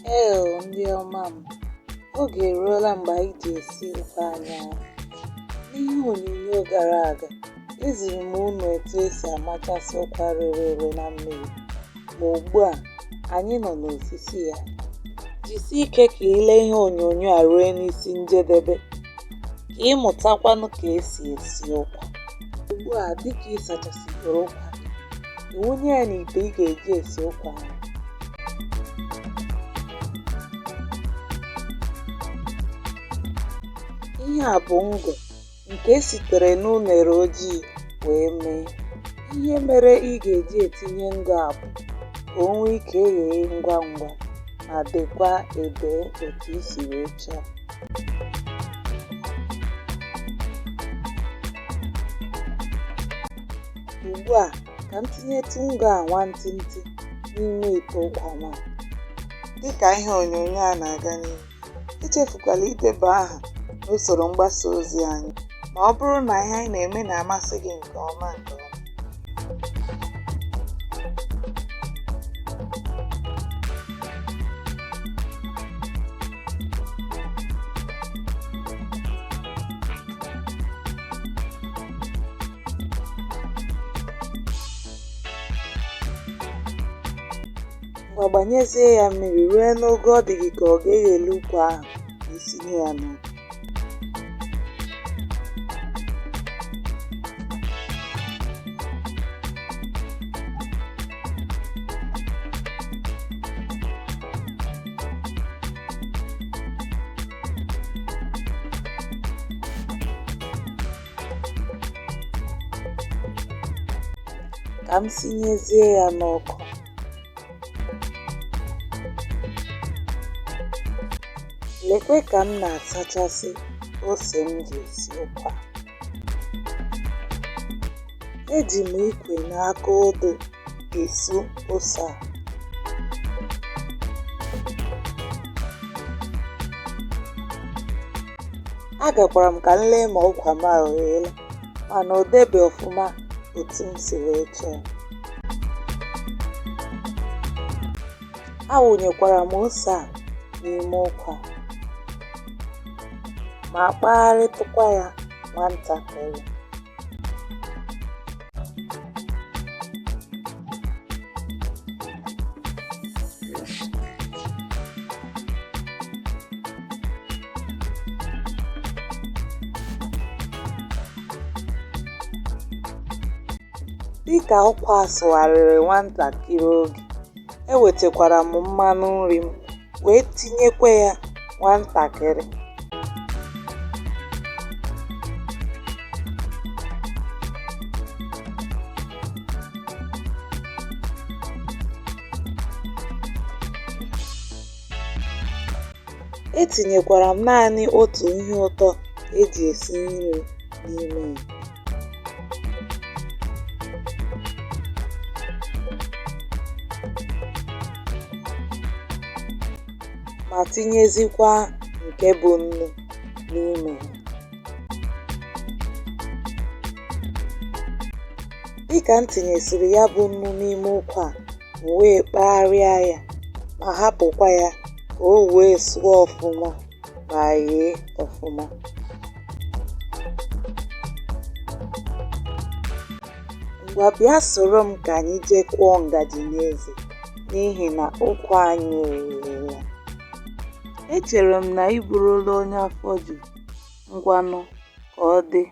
Heo ndị ọma m, oge eruola mgbe anyị ji esi ụkwa anyị ahụ. N'ihe onyonyo gara aga, eziri m unu etu esi amachasị ụkwa rere ere na mmiri, ma ugbu a anyị nọ n'osisi ya. Jisie ike ka i lee ihe onyonyo a ruo n'isi njedebe ka ị mụtakwanụ ka esi esi ụkwa. Ugbu a dịka ị sachasịgoro ụkwa gị, ị wụnye ya n'ite ị ga-eji esi ụkwa ahụ. Ihe a bụ ngọ nke e sitere n'unere ojii wee mee. Ihe mere ị ga-eji etinye ngọ a bụ ka o nwee ike ghee ngwa ngwa ma dekwa ede otu i si wee chọọ. Ugbu a ka m tinyetụ ngọ a nwantịntị n'ime ite ụkwa m a. Dịka ihe onyonyo a na-aga n'ihu, echefukwala ideba aha n'usoro mgbasa ozi anyị ma ọ bụrụ na ihe anyị na-eme na-amasị gị nke ọma nke ọma. Ngwa gbanyezie ya mmiri ruo n'ogo ọ dị gị ka ọ ga-egheli ụkwa ahụ ma i sinye ya n'ọkụ. Ka m sinyezie ya n'ọkụ. Lekwe ka m na-asachasị ose m ji esi ụkwa. Eji m ikwe na aka odo esu ose a. Agakwara m ka m lee ma ụkwa m a o gheela, mana o debe ọfụma otu m si wee chọọ. Awụnyekwara m ose a n'ime ụkwa ma kpagharịtụkwa ya nwantakịrị. Dịka ụkwa a sụgharịrị nwantakịrị oge, ewetakwara m mmanụ nri m wee tinyekwa ya nwantakịrị. Etinyekwara m naanị otu ihe ụtọ e ji esi nri n'ime ya. Ma tinyezikwa nke bụ nnu n'ime ya. Dịka m tinyesịrị ya bụ nnu n'ime ụkwa a, m wee kpagharịa ya ma hapụkwa ya ka o wee sụọ ọfụma ma ghee ọfụma. Ngwa bịa soro m ka anyị jee kụọ ngaji n'eze n'ihi na ụkwa anyị egheela. Echere m na ị bụrụla onye afọ juru. Ngwanụ ka ọ dị.